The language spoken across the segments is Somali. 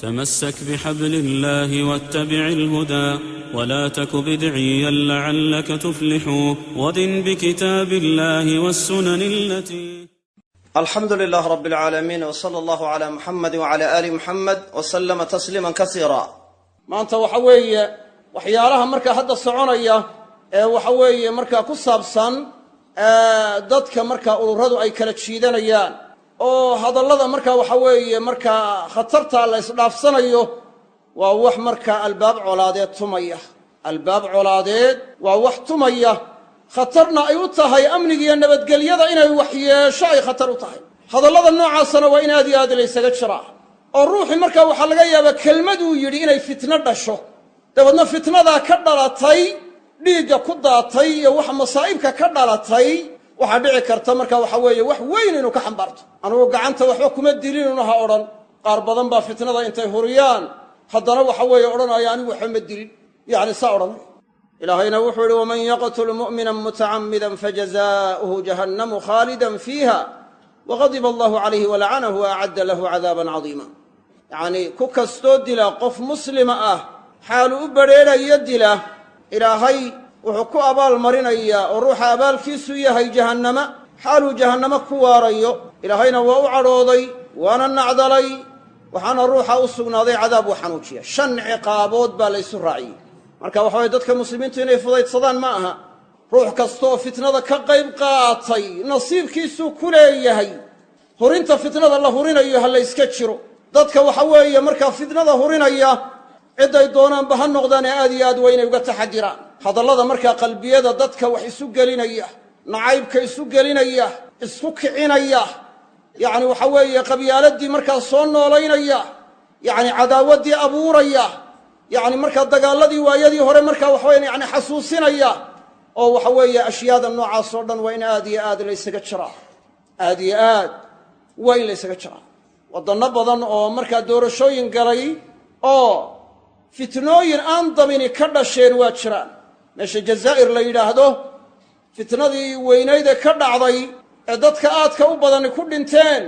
تمسك بحبل الله واتبع الهدى ولا تك بدعيا لعلك تفلح ودن بكتاب الله والسنن التي Alxamdu lilaah rab alcaalamiin w sala allahu calaa muxamedi wacala aali muxamed wa sallama tasliiman kasiira. Maanta waxa weeye waxyaalaha markaa hadda soconaya ee waxa weeye markaa ku saabsan dadka markaa ururadu ay kala jiidanayaan oo hadallada markaa waxa weeye markaa khatarta la isdhaafsanayo, waa wax markaa albaab colaadeed tumaya. Albaab colaadeed waa wax tumaya, khatarna ay u tahay amnigiiyo nabadgelyada inay wax yeesho ay khatar u tahay. Hadallada noocaasana waa in aad iyo aad laysaga jiraa, oo ruuxii markaa waxaa laga yaabaa kelmaduu yidhi inay fitno dhasho, dabeedna fitnadaa ka dhalatay dhiigga ku daatay iyo waxa masaa'ibka ka dhalatay waxaa dhici karta markaa waxa weeye wax weyn inuu ka xambaarto. Anugu gacanta waxba kuma dilinuna ha odhan. Qaar badan baa fitnada intay huriyaan haddana waxa weeye odhanaya anigu waxba ma dilin, yacni saa odhanaya. Ilaahayna wuxuu yihi: "Waman yaqtul mu'mina mutacamida fajazaؤuhu jahannamu khaalida fiiha waqadiba allahu calayhi walacanahu waacadda lahu cadaaban cadiima." Yacnii ku kastoo dila qof muslima ah xaalu u badrheedhayo dila, Ilaahay wuxuu ku abaal marinayaa oo ruuxa abaalkiisu yahay jahannama, xaaluu jahannamo ku waarayo. Ilaahayna waa u cadhooday, waana nacdalay, waxaana ruuxa u sugnaaday cadaab uu xanuujiya. Shan ciqaabood baa laysu raaciyey. Marka waxa waye dadka muslimiintu inay fudaydsadaan ma aha. Ruux kasta oo fitnada ka qayb qaatay nasiibkiisuu ku leeyahay hurinta fitnada la hurinayo. Ha layska jiro dadka waxa weeye markaa fitnada hurinaya, cidday doonaanba ha noqdaan ee aad iyo aad waa inay uga taxadiraan hadallada markaa qalbiyada dadka wax isu gelinaya, nacaybka isu gelinaya, isku kicinaya, yacni waxa weeye qabyaaladii markaa soo noolaynaya, yacni cadaawaddii abuuraya, yacni markaa dagaaladii waayadii hore markaa waxaweya yani xasuusinaya, oo waxa weeye ashyaada noocaas oo dhan waa in aad iyo aad laysaga jiraa, aad iyo aad waa in laysaga jiraa. Waddanno badan oo markaa doorashooyin galay oo fitnooyin aan damini ka dhasheen waa jiraan. Meesha Jazaa'ir la yidhaahdo, fitnadii weynaydee ka dhacday ee dadka aadka u badani ku dhinteen,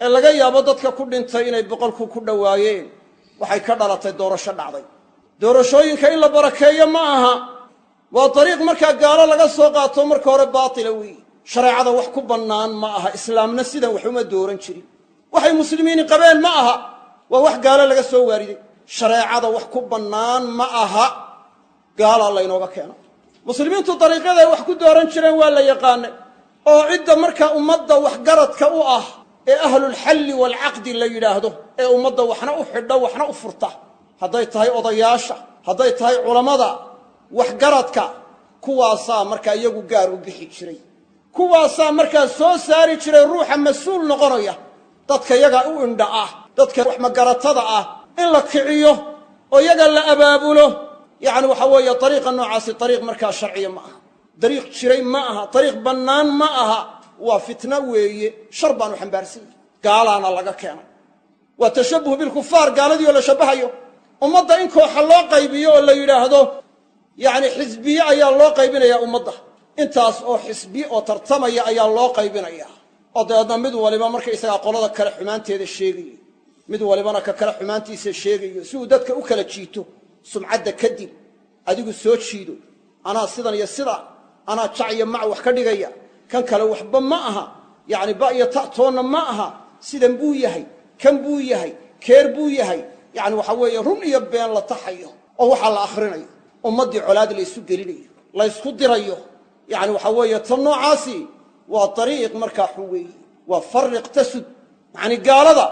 ee laga yaabo dadka ku dhintay inay 100,000 ku dhowaayeen, waxay ka dhalatay doorasho dhacday. Doorashooyinka in la barakeeyo ma aha. Waa dariiq markaa gaalo laga soo qaato, marka hore baatila weeye, shareecada wax ku bannaan ma aha. Islaamna sidan wax uma dooran jirin. Waxay muslimiini qabeen ma aha, waa wax gaalo laga soo waariday. Shareecada wax ku bannaan ma aha, gaalaa laynooga keeno. Muslimiintu dariiqyaday wax ku dooran jireen waa la yaqaanay, oo cidda markaa ummadda waxgaradka u ah ee ahlulxalli waalcaqdi la yidhaahdo, ee ummadda waxna u xidha waxna u furta, hadday tahay odayaasha, hadday tahay culammada waxgaradka, kuwaasaa markaa iyagu gaar u bixi jiray, kuwaasaa markaa soo saari jiray ruuxa mas-uul noqonaya. Dadka yaga u indha ah, dadka wax magaratada ah in la kiciyo oo iyaga la abaabulo, yacni waxa weeye dariiqa noocaasi dariiq markaa sharciya ma aha, dariiq jiray ma aha, dariiq bannaan ma aha. Waa fitna weeye, shar baanu xambaarsan yahay, gaalaana laga keenay. Waa tashabuh bilkufaar, gaaladii oo la shabahayo. Ummadda in kooxa loo qaybiyo oo la yidhaahdo yacni xisbiye ayaa loo qaybinayaa ummadda, intaas oo xisbi oo tartamaya ayaa loo qaybinaya, oo dabeedna mid waliba markaysagaa qolada kale xumaanteeda sheegayo, mid walibana ka kale xumaantiisa sheegayo, si uu dadka u kala jiito. Sumcadda kadib adigu soo jiido, anaa sidan iyo sida, anaa jac iyo mac wax ka dhigaya, kan kale waxba ma aha, yacni ba iyo ta toonna ma aha, sidan buu yahay, kan buu yahay, keer buu yahay. Yacni waxa weeye run iyo been la taxayo oo waxaa la akhrinayo, ummaddii colaad laysu gelinayo, laysku dirayo. Yacni waxa weeye tan noocaasi waa dariiq markaa xun weeye, waa farriq tasud. Yacni gaalada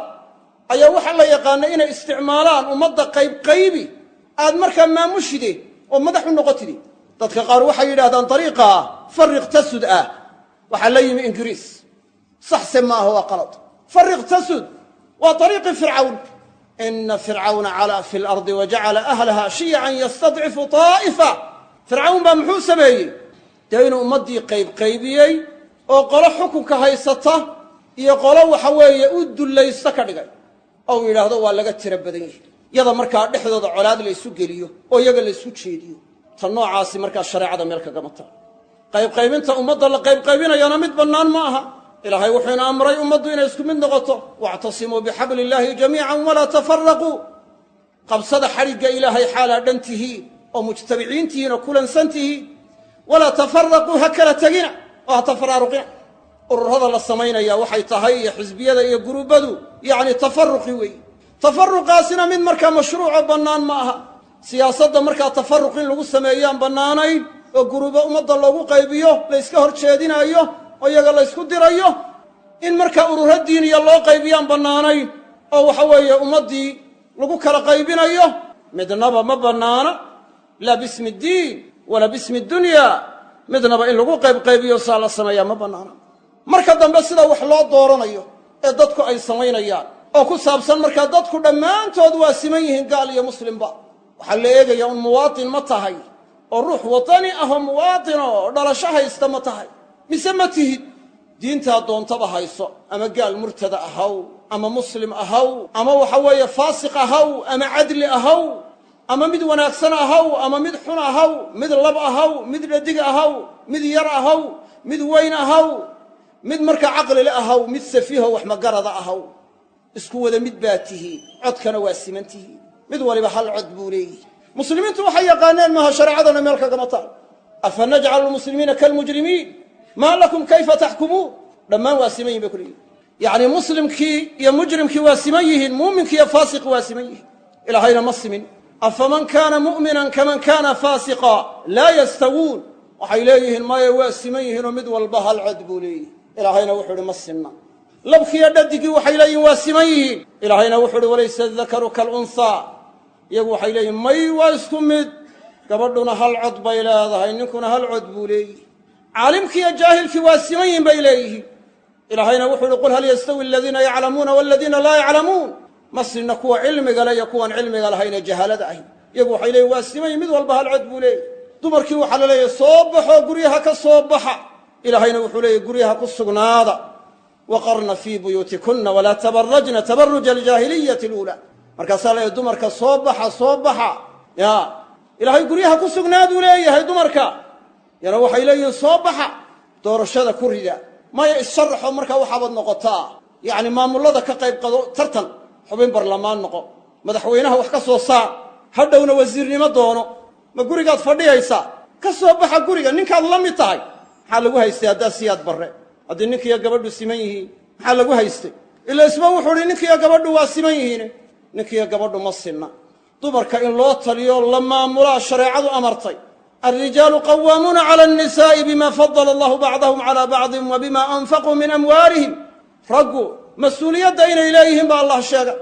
ayaa waxaa la yaqaana inay isticmaalaan ummadda qaybqaybi, aad markaa maamushide oo madax u noqotide. Dadka qaar waxay yidhahdaan dariiqaa farriq tasud ah waxaa la yimi Ingiriis. Saxse maaha, waa qalad. Farriq tasud waa dariiqii Fircawn. "Ina Fircawna calaa fi lardi wa jacala ahlaha shiyacan yastadcifu taa'ifa." Fircawn baa muxuu sameeyey? Dee inuu ummaddii qaybqaybiyey oo qolo xukunka haysata iyo qolo waxa weeye u dullaysta ka dhigay, oo uu yidhaahdo waa laga tiro badan yahay, yada markaa dhexdooda colaad laysu geliyo oo iyaga laysu jeediyo. Ta noocaasi markaa shareecada meel kagama tago. Qaybqaybinta ummadda la qaybqaybinayana mid bannaan ma aha. Ilaahay wuxuu ina amray ummaddu inay isku mid noqoto. Wactasimuu bixabli illaahi jamiican walaa tafaraquu. Qabsada xadhigga Ilaahay xaalaa dhan tihiin oo mujtabiciin tihiin oo kulansan tihiin. Walaa tafaraquu, ha kala tegina oo ha tafaraaruqina. Ururada la samaynaya waxay tahay iyo xisbiyada iyo guruubadu yacni tafaruqi weeye. Tafaruqaasina mid markaa mashruucoo bannaan ma aha. Siyaasadda markaa tafaruq in lagu sameeyaan bannaanayn, oo guruubo ummadda loogu qaybiyo, la yska hor jeedinaayo oo iyaga la ysku dirayo. In markaa ururo diiniya loo qaybiyaan bannaanayn, oo waxa weeye ummaddii lagu kala qaybinayo. Midnaba ma bannaana, laa bismi ddiin walaa bismi dunya, midnaba in lagu qaybqaybiyo saa la sameeyaa ma bannaana. Marka dambe sida wax loo dooranayo ee dadku ay samaynayaan oo ku saabsan markaa dadku dhammaantood waa siman yihiin, gaal iyo muslimba. Waxaa la eegaya un muwaatin ma tahay, oo ruux watani ah oo muwaatin oo dhalasho haysta ma tahay mise ma tihid. Diintaa doontaba hayso, ama gaal murtada ahaw, ama muslim ahaw, ama waxa weeye faasiq ahaw, ama cadli ahaw, ama mid wanaagsan ahaw, ama mid xun ahaw, mid lab ahaw, mid dhadig ahaw, mid yar ahaw, mid weyn ahaw, mid markaa caqlile ahaw, mid safiiho wax magarada ahaw, isku wada mid baa tihiin. Codkana waa siman tihiin, mid waliba hal cod buu leeyihi. Muslimiintu waxay yaqaaneen maaha, shareecadana meel kagama taal. Afa najcalu lmuslimiina kalmujrimiin maa lakum kayfa taxkumuun. Dhammaan waa siman yihin bay ku leeyihin. Yacni muslimkii iyo mujrimkii waa siman yihiin, muuminkii iyo faasiqi waa siman yihiin. Ilaahayna ma simin. Afaman kaana mu'minan kaman kaana faasiqa laa yastawuun. Waxay leeyihiin maya, waa siman yihiinoo mid walba hal cod buu leeyihi. Ilaahayna wuxuu ihi ma sinna. Labkiiyo dhadigii waxay leeyihin waa siman yihiin. Ilaahayna wuxuu uhi walaysa adakaru kalunhaa. Iyagu waxay leeyihin may, waa isku mid, gabadhuna hal cod bay leedahay, ninkuna hal cod buu leeyihi. Caalimkiiyo jaahilkii waa siman yihin bay leeyihiin. Ilaahayna wuxuu uhi qul hal yastawi aladiina yaclamuuna waladiina laa yaclamuun. Ma sinna kuwa cilmiga le iyo kuwan cilmiga lahaynee jahaalada ahi. Iyagu waxay leeyihin waa siman yihin, mid walba hal cod buu leeyahy. Dumarkii waxaa la leeyahy soo baxoo guryaha ka soo baxa. Ilaahayna wuxuu leeyahy guryaha ku sugnaada, waqarna fii buyuutikunna walaa tabarajna tabaruja aljaahiliyati aluulaa. Markaasaa leeyahy dumarka soo baxa, soo baxa. Ya Ilaahay guryaha ku sugnaaduu leeyahay dumarka, yana waxay leeyihiin soo baxa, doorashada ku rida. Maya, issharraxoo markaa waxaabaad noqotaa yacni maamullada ka qayb qado, tartan, xubin barlamaan noqo, madaxweynaha wax ka soo saar, hadhowna wasiirnimo doono. Ma gurigaad fadhiyaysaa? Ka soo baxa guriga, ninkaad la mid tahay. Maxaa lagu haystay haddaa Siyaad Barre, haddii ninkiiyo gabadhu siman yihiin? Maxaa lagu haystay? Ila isba wuxuu uhi ninkiiyo gabadhu waa siman yihiin. Ninkiiyo gabadhu ma sinna. Dumarka in loo taliyo, la maamulaa shareecadu amartay. Alrijaalu qawaamuuna cala annisaa'i bima fadala allahu bacdahum calaa bacdin wa bima anfaquu min amwaalihim. Raggu mas-uuliyadda inay leeyihiin baa Allah sheega.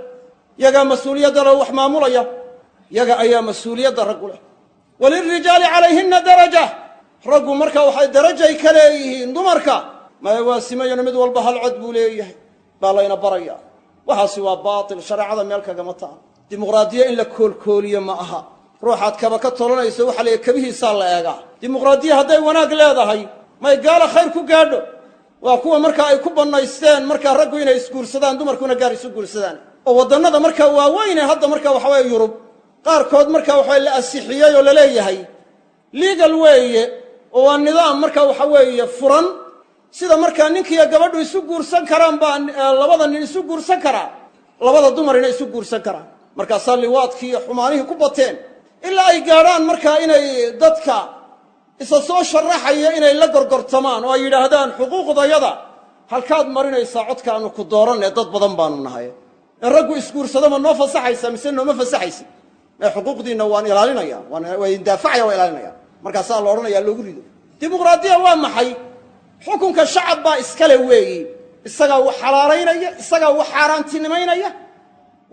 Yagaa mas-uuliyadda le, wax maamulaya, yaga ayaa mas-uuliyadda raggu leh. Walilrijaali calayhinna daraja. Raggu marka waxay darajay ka leeyihiin dumarka. Maya, waa simayano, mid walba hal cod buu leeyahay baa layna baraya. Waxaasi waa baatil, shareecada meel kagama taal. Dimuqraadiya in la koolkooliyo ma aha. Ruuxaad kaba ka tolanayso waxa la kabihiisaa la eegaa. Dimuqraadiya hadday wanaag leedahay, may gaala khayr ku gaadho? Waa kuwa markaa ay ku bannaysteen markaa raggu inay isguursadaan, dumarkuna gaar isu guursadaan, oo waddannada markaa waaweyne hadda markaa waxa weye Yurub qaarkood markaa waxawe la asixiyey oo laleeyahay legal weeye, oo waa nidaam marka waxa weeye furan. Sida markaa ninkiiyo gabadhu isu guursan karaan baa labada nin isu guursan karaa, labada dumarina isu guursan karaan. Markaasaa liwaadkii iyo xumaanihii ku bateen, ilaa ay gaadhaan markaa inay dadka isa soo sharaxaya inay la gorgortamaan oo ay yidhaahdaan xuquuqdayada halkaad marinaysaa, codkaanu ku dooranne, dad badan baanu nahay, in raggu isguursado ma noo fasaxaysaa mise nooma fasaxaysa? Ee xuquuqdiinna waan ilaalinaya, waa idin daafacaya, waa ilaalinaya. Markaasaa la odhanaya loogu rido. Dimuqraadiya waa maxay? Xukunka shacab baa iskale weeyi. Isagaa wax xalaalaynaya, isagaa wax xaaraantinimaynaya.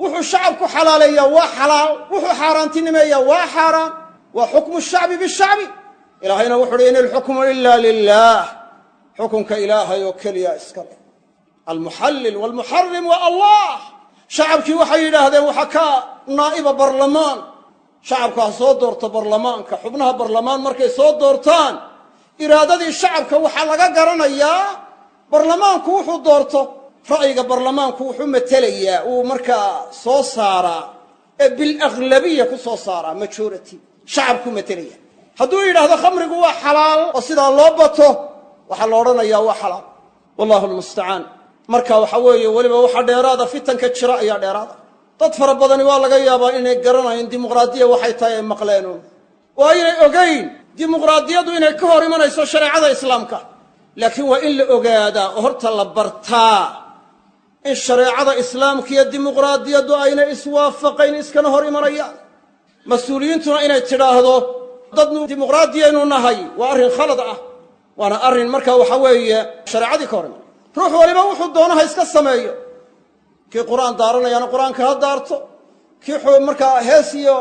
Wuxuu shacabku xalaaleeyaa waa xalaal, wuxuu xaaraantinimeeyaa waa xaaraan. Waa xukmu shacbi bishacbi. Ilaahayna wuxu uhi in ilxukmu ila lilah. Xukunka Ilaahay oo keliya iska leh. Almuxallil waalmuxarim waa Allah. Shacabkii waxay yidhaahdeen waxaa ka naa'iba barlamaan. Shacabku ha soo doorto barlamaanka. Xubnaha barlamaan markay soo doortaan, iraadadii shacabka waxaa laga garanayaa barlamaanku wuxuu doorto. Ra'yiga barlamaanku wuxuu matelayaa, uu markaa soo saaraa ee bilaglabiya ku soo saaraa, majority shacabku matelaya. Hadduu yidhaahdo khamrigu waa xalaal oo sidaa loo bato, waxaa la odhanayaa waa xalaal. Wallahu almustacaan. Marka waxa weeye weliba waxa dheeraada fitanka jira ayaa dheeraada. Dad fara badani waa laga yaabaa inay garanayn dimuqraadiya waxay tahay ay maqleenuun, oo aynay ogayn dimuqraadiyaddu inay ka hor imanayso shareecada islaamka. Laakiin waa in la ogaadaa oo horta la bartaa in shareecada islaamka iyo dimuqraadiyaddu aynay iswaafaqayn, iskana hor imanayaan. Mas-uuliyiintuna inay tidhaahdo dadnu dimuqraadiyaynu nahay waa arrin khalad ah, waana arrin markaa waxa weeye shareecadii ka hor imanay. Ruux waliba wuxuu doono ha iska sameeyo. Kii qur'aan daaranayaana qur'aanka ha daarto, kii markaa hees iyo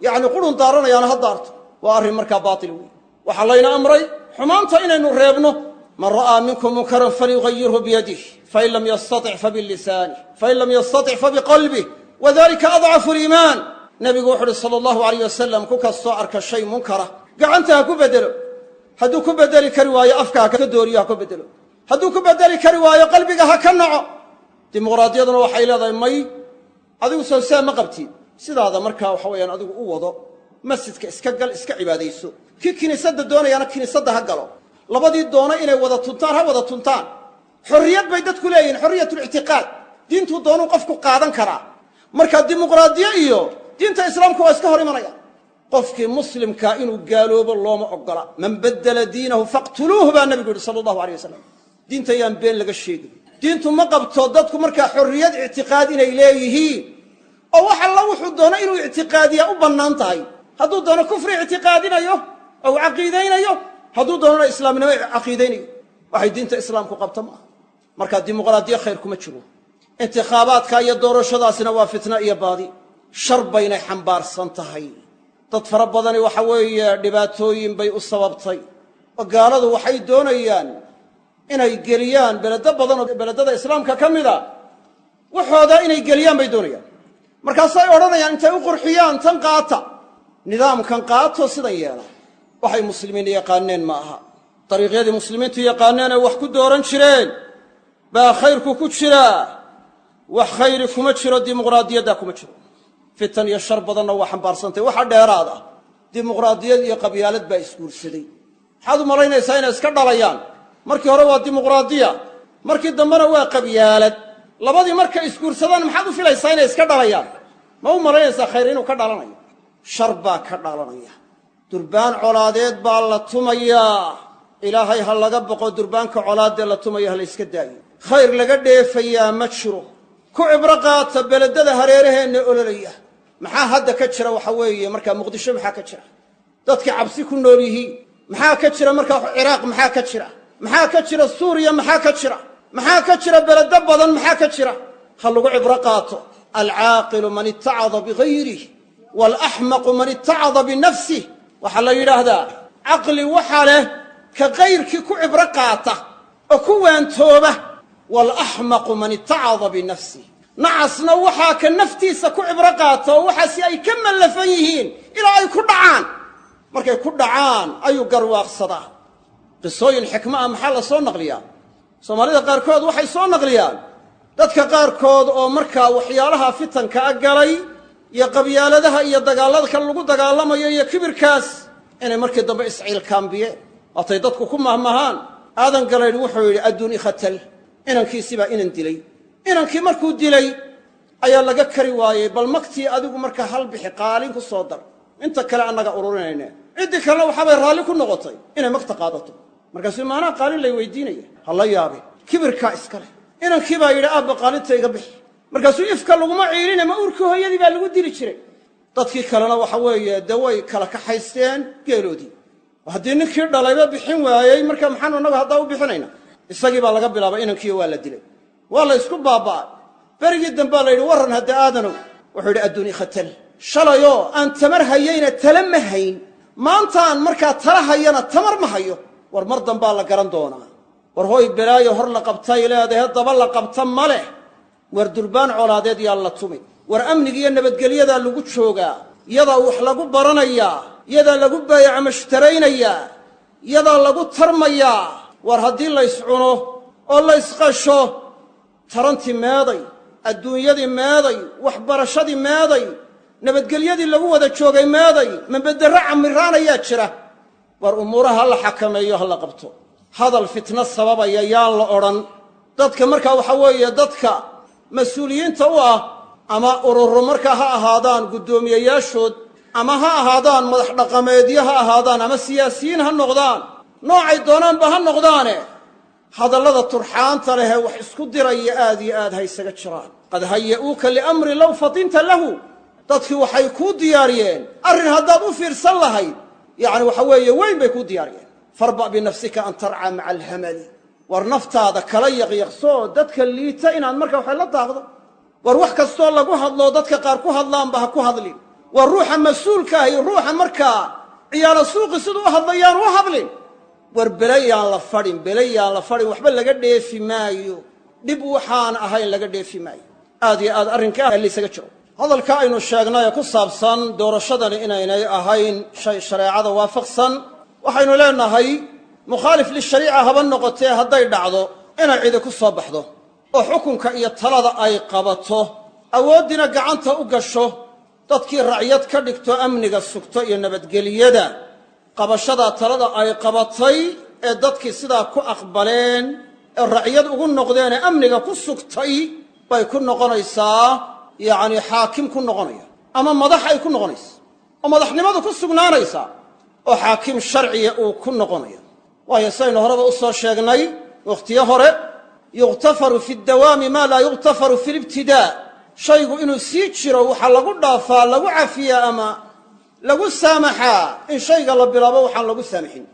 yacni qurun daaranayaana ha daarto. Waa arrin markaa baatil wey. Waxaa layna amray xumaanta inaynu reebno. Man ra'aa minkum munkaran falyugayirhu biyadih, fain lam yastatic fabilisanih, fain lam yastatic fabiqalbih, wadalika adcafu liimaan. Nebigu wuxu uhi sala allahu alayh wasalam, ku kastoo arka shay munkara gacanta ha ku bedelo, hadduu ku bedeli kari waayo afka ha ka dooriyo ha ku bedelo, hadduu ku bedeli kari waayo qalbiga ha ka naco. Dimuqraadiyaduna waxay leedahay may, adigu soo saa ma qabtid, sidaada markaa waxa weyaan adigu u wado, masjidka iska gal, iska cibaadayso. Kii kiniisadda doonayaana kiniisadda ha galo. Labadii doono inay wada tuntaan ha wada tuntaan. Xorriyad bay dadku leeyihin, xorriyatulictiqaad, diintuu doonuu qofku qaadan karaa. Marka dimuqraadiye iyo diinta islaamku waa iska hor imanaya. Qofkii muslimkaa inuu gaaloobo looma ogola. Man baddala diinahu faqtuluuhu baa nabigu yidhi sala allahu alay wasalam. Diinta yaan been laga sheegin. Diintu ma qabto dadku markaa xorriyad ictiqaad inay leeyihiin oo wax alla wuxuu doono inuu ictiqaadiyaa u bannaan tahay. Hadduu doono kufri ictiqaadinayo oo caqiidaynayo, hadduu doonona islaamnimo caqiidaynayo, waxay diinta islaamku qabta ma aha. Marka dimuqraadiye khayr kuma jiro. Intikhaabaadka iyo doorashadaasina waa fitna iyo baadi, shar baynay xambaarsan tahay. Dad fara badani waxa weeye dhibaatooyin bay u sababtay, oo gaaladu waxay doonayaan inay geliyaan beledo badan oo beledada islaamka ka mida, waxoodaa inay geliyaan bay doonayaan. Markaasay odhanayaan intay u qurxiyaan, tan qaata, nidaamkan qaato, sidan yeela. Waxay muslimiin yaqaaneen ma aha. Dariiqyadii muslimiintu yaqaaneen ee wax ku dooran jireen baa khayrku ku jiraa. Wax khayri kuma jiro dimuqraadiyaddaa, kuma jiro. Fitan iyo shar badanna waa xambaarsantay. Waxa dheeraad ah, dimuqraadiyad iyo qabyaalad baa isguursaday. Maxaad u malaynaysaa inay iska dhalayaan? Markii hore waa dimuqraadiya, markii dambena waa qabyaalad. Labadii markay isguursadaan maxaad u filaysaa inay iska dhalayaan? Ma u malaynaysaa khayr inuu ka dhalanayo? Shar baa ka dhalanaya. Durbaan colaadeed baa la tumayaa. Ilaahay ha laga boqo, durbaanka colaadee la tumaya ha la yska daayo. Khayr laga dheefayaa ma jiro. Ku cibro qaata beledada hareeraheenna ololaya. Maxaa hadda ka jira? Waxa weeye markaa Muqdisho maxaa ka jira? Dadkii cabsi ku nool yihiin. Maxaa ka jira markaa Ciraaq? Maxaa ka jira? Maxaa ka jira Suuriya? Maxaa ka jira? Maxaa ka jira beledo badan? Maxaa ka jira? Ha lagu cibro qaato. Alcaaqilu man itacada bigayrih, waalaxmaqu man itacada binafsih. Waxaa la yidhaahdaa caqli waxa leh ka kayrkii ku cibro qaata oo ku waantooba. Waalaxmaqu man itacada binafsih, nacasna waxaa ka naftiisa ku cibro qaata oo waxaasi ay ka mallafan yihiin ilaa ay ku dhacaan. Markay ku dhacaan ayuu garwaaqsadaa. Qisooyin xikmo ah maxaa la soo naqliyaa? Soomaalida qaarkood waxay soo naqliyaan dadka qaarkood oo markaa waxyaalaha fitanka a galay iyo qabyaaladaha iyo dagaallada kale lagu dagaalamayo iyo kibirkaas inay markii dambe isciilkaambiyeen. Waatay dadku ku mahmahaan, Aadan Galaydh wuxuu yidhi adduun ikhatal, inankiisibaa inan dilay. Inankii markuu dilay ayaa laga kari waayey, bal magtii adigu markaa hal bixi, qaalin ku soo dar, inta kale annaga ururinayne. Ciddii kalena waxaabay raalli ku noqotay inay magta qaadato. Markaasuu maanaa qaalin lay weydiinaya, ha la yaabe, kibirkaa iska leh. Inankii baa yidhi aabba qaalinta iga bixi. Markaasuu ifka laguma ciiline, ma uurkii hooyadii baa lagu dili jiray? Dadkii kalena waxa weeye dee way kala kaxaysteen geeloodii. Haddii ninkii dhalayba bixin waayey, marka maxaanu innagu haddaa u bixinayna? Isagii baa laga bilaabay, inankiiyo waa la dilay, waa la isku baaba'ay. Berigii dambaa la yidhi warran hadda aadanow. Wuxuu yidhi adduun ikhatal, shalayoo aan tamar hayayna tala ma hayn, maantaan markaa tala hayana tamar ma hayo. War mar dambaa la garan doonaa. War hooy, belaayo hor la qabtay leedahe, daba la qabta ma leh. War durbaan colaadeed yaa la tumi. War amniga iyo nabadgelyadaa lagu joogaa, yadaa wax lagu baranayaa, yadaa lagu baayacmashtaraynayaa, yadaa lagu tarmayaa. War haddii lays cuno oo laysqasho, tarantii meeday, adduunyadii meeday, waxbarashadii meeday, nabadgelyadii lagu wada joogay meeday, mabedderro camiraanayaa jira. War umuuraha ha la xakameeyo, ha la qabto. Hadal fitno sababaya yaan la odhan. Dadka markaa waxa weeye dadka mas-uuliyiinta u ah, ama ururo markaa ha ahaadaan guddoomiyeyaashood, ama ha ahaadaan madax dhaqameedyo ha ahaadaan, ama siyaasiyiin ha noqdaan, noocay doonaanba ha noqdaane, hadallada turxaanta lehee wax isku diraya aad iyo aad ha isaga jiraan. Qad haya'uuka liamrin low fatinta lahu, dadkii waxay kuu diyaariyeen arrin haddaad u fiirsan lahayd, yacni waxa weeye weyn bay kuu diyaariyeen. Farba' binafsika an tarcaa maca alhamali, war naftaada kala yaqyaqsoo dadka liita inaad markaa waxa la daaqdo. War wax kastoo lagu hadloo dadka qaar ku hadlaanba ha ku hadlin. War ruuxa mas-uulka ahi ruuxa markaa ciyaalo suuqi siduu u hadlayaan u hadlin. War belayaan la fadhin, belayaan la fadhin, waxba laga dheefi maayo, dhib waxaan ahayn laga dheefi maayo. Aad iyo aad arrinkaa laysaga jiro. Hadalka aynu sheegnay ee ku saabsan doorashadani inaynay ahayn shay shareecada waafaqsan, waxaynu leenahay mukhaalif lishariica haba noqotee, hadday dhacdo inay cidi ku soo baxdo oo xukunka iyo talada ay qabato, awooddiina gacanta u gasho, dadkii racyad ka dhigto, amniga sugto iyo nabadgeliyada, qabashadaa talada ay qabatay ee dadkii sidaa ku aqbaleen ee racyad ugu noqdeen ee amniga ku sugtay bay ku noqonaysaa, yacni xaakim ku noqonaya ama madax ay ku noqonaysa oo madaxnimadu ku sugnaanaysaa oo xaakim sharciya uu ku noqonaya. Waayo, saynu horeba u soo sheegnay wakhtiyo hore, yukhtafaru fi dawaami maa laa yukhtafaru fi libtidaa. Shaygu inuu sii jiro waxaa lagu dhaafaa, lagu cafiyaa ama lagu saamaxaa in shayga la bilaabo waxaan lagu saamaxin.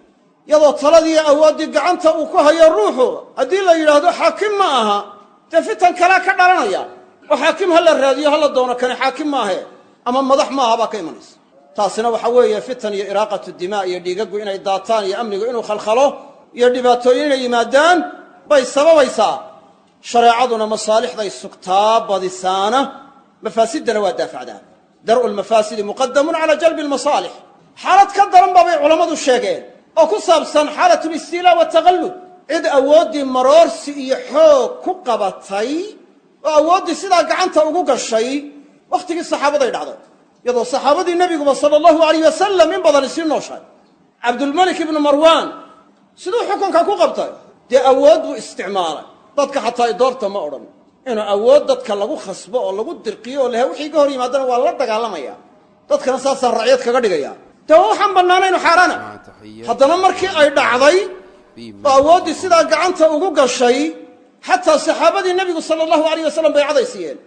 Iyadoo taladii awooddii gacanta uu ku hayo ruuxu, haddii la yidhaahdo xaakim ma aha, dee fitan kalea ka dhalanaya oo xaakim ha la raadiyo, ha la doono, kani xaakim maahe ama madax maaha baa ka imanaysa. Taasina waxa weeye fitan iyo iraaqatu dimaa iyo dhiigaggu inay daataan iyo amnigu inuu khalkhalo iyo dhibaatooyin inay yimaadaan bay sababaysaa. Shareecaduna masaalixday sugtaa badisaana, mafaasiddana waa daafacdaa. Dar'u lmafaasidi muqadamun calaa jalbi almasaalix. Xaalad ka daran baabay culammadu sheegeen oo ku saabsan xaalatulistiilaa wataqallub, cid awooddii maroorsi iyo xoog ku qabatay oo awooddii sidaa gacanta ugu gashay. Wakhtigii saxaabaday dhacday, iyadoo saxaabadii nebiguba sala allahu alayh wasalam in badan isii nooshahay. Cabdulmalik ibnu Marwaan siduu xukunka ku qabtay? Dee awood buu isticmaalay. Dadka xataa idoorta ma odhan, inuu awood dadka lagu khasbo oo lagu dirqiyo oo lehe wixii ka hor yimaadana waa la dagaalamaya, dadkana saasaan racyad kaga dhigaya, dee waa waxaan bannaanaynu xaaraana. Haddana markii ay dhacday oo awooddii sidaa gacanta ugu gashay, xataa saxaabadii nebigu sala allahu alayh wasalam baycaday siiyeen.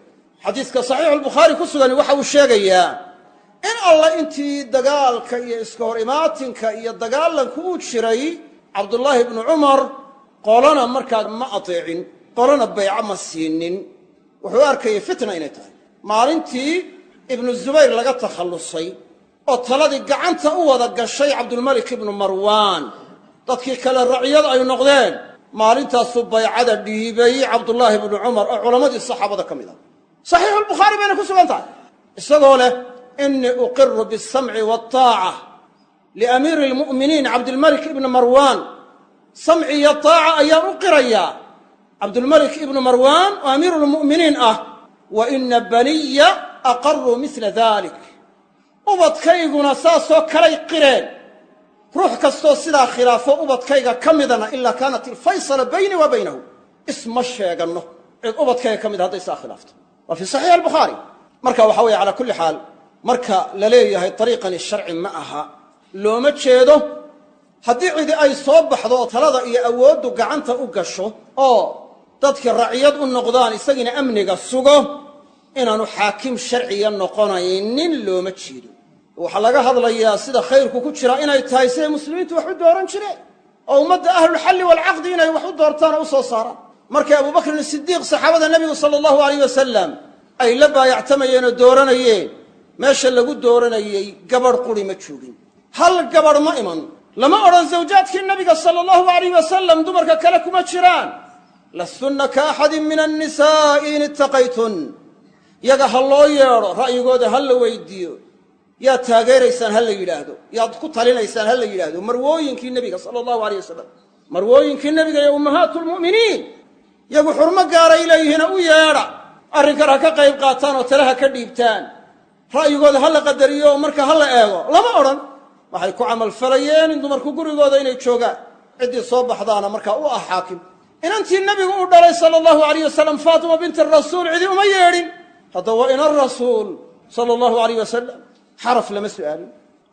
Xadiiska Saxiixulbukhaari ku sugani waxa uu sheegayaa in alla intii dagaalka iyo iska hor imaatinka iyo dagaalanku uu jiray, Cabdullaahi ibnu Cumar qolana markaa ma ateecin, qolana bayco ma siinin. Wuxuu arkayay fitna inay tahay. Maalintii Ibnu Zubayr laga takhallusay oo taladii gacanta u wada gashay Cabdulmalik ibnu Marwaan, dadkii kale raciyad ay noqdeen, maalintaasuu baycada dhiibay Cabdullaahi ibnu Cumar oo culammadii saxaabada ka mid ah. Saxiixulbukhaari bayna ku sugan tahay, isagoo leh: "Inii uqiru bisamci waltaaca liamiiri almu'miniin Cabdilmalik ibni Marwaan." Samci iyo taaca ayaan u qirayaa Cabdulmalik ibnu Marwaan oo amiiruulmu'miniin ah. "Wa ina baniya aqaruu mila dalik," ubadkayguna saasoo kalay qireen. Ruux kastoo sidaa khilaafo ubadkayga ka midana, ilaa kaanat alfaysala baynii wa baynahu, isma sheeganno cid ubadkayga ka mida hadday saa khilaafto. Waa fii Saxiix Albukhaari. Marka waxa weye, calaa kulli xaal, marka la leeyahay dariiqani sharci ma aha, looma jeedo haddii cidi ay soo baxdo oo talada iyo awooddu gacanta u gasho oo dadkii raciyad u noqdaan, isagiina amniga sugo, inaanu xaakim sharciya noqonaynin looma jeedo. Waxaa laga hadlayaa sida khayrku ku jira inay tahay siday muslimiintu wax u dooran jireen oo ummadda ahlulxalli waalcaqdi inay wax u doortaan oo u soo saaraan. Markay Abubakrin Sidiiq saxaabada nebigu sala allahu alayh wasalam ay la baayactamayeen oo dooranayeen, meesha lagu dooranayey gabadh quri ma joogin, hal gabadh ma iman. Lama odhan zawjaadkii nabiga sala allahu alayh wasalam dumarka kale kuma jiraan, "Lastunna ka axadin min annisaa'i in ittaqaytun." Yaga ha loo yeedho, ra'yigooda ha la weydiiyo, yaad taageeraysaan ha la yidhaahdo, yaad ku talinaysaan ha la yidhaahdo. Marwooyinkii nebiga sala allahu alayh wasalam, marwooyinkii nebiga iyo ummahaatulmu'miniin, yagu xurmo gaaray leeyihiina u yeedha, arrinkan ha ka qayb qaataan oo tale ha ka dhiibtaan, ra'yigooda ha la qadariyo oo marka ha la eego, lama odhan. Waxay ku camalfalayeen in dumarku gurigooda inay joogaan, ciddii soo baxdaana markaa u ah xaakim. Inantii nebigu u dhalay sala allahu alayh wasalam, Faatima binti rasuul, cidi uma yeedhin. Hadda waa inan rasuul sala allahu alayh wasalam, xaraf lama su'aalin.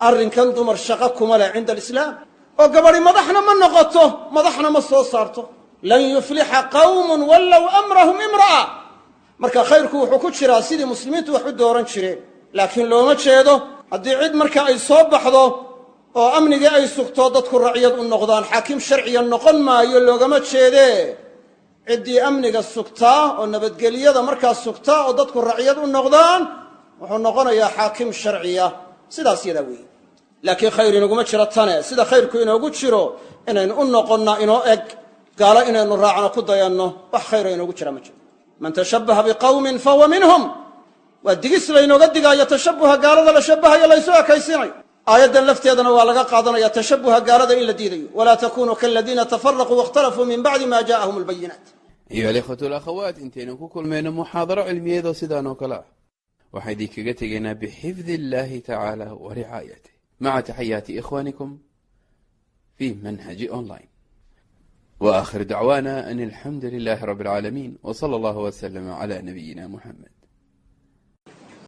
Arrinkan dumar shaqo kuma leh cinda alislaam, oo gabadhi madaxna ma noqoto, madaxna ma soo saarto. Lan yuflixa qawmun wallow amrahum imra'a. Marka khayrku wuxuu ku jiraa sidii muslimiintu wax u dooran jireen, laakiin looma jeedo haddii cid marka ay soo baxdo oo amnigii ay sugto dadku raciyad u noqdaan xaakim sharciya noqon maayo, loogama jeedee. Ciddii amniga sugtaa oo nabadgelyada markaa sugtaa oo dadku raciyad u noqdaan wuxuu noqonayaa xaakim sharciya, sidaas yadaa weeye. Laakiin khayr inaguma jiro tane, sida khayrku inoogu jiro inaynu u noqonnaa inoo eg gaalo inaynu raacno ku dayanno, wax khayro inoogu jira ma jiro. Man tashabbaha biqawmin fahuwa minhum, waa digis laynooga digaayo tashabuha gaalada la shabahayo, laysu ekaysiinayo. Aayaddan lafteedana waa laga qaadanaya tashabuha gaalada in la diidayo. Walaa takunuu kaladiina tafaraquu waاkhtalafuu min bacdi ma ja'ahum albayinaat. Ayuha alikhwatu alakhawaat, intaynu ku kulmayno muxaadaro cilmiyeed oo sidaan oo kale ah, waxaan idinkaga tegaynaa bixifdi illahi tacaala wa ricaayatih, maca taxayaati ikhwanikum fi Manhaji Online. Wa akhir dacwaana an alxamdu lilahi rabi alcaalamiin, w sala allahu wslama cla nabiyina muxamed.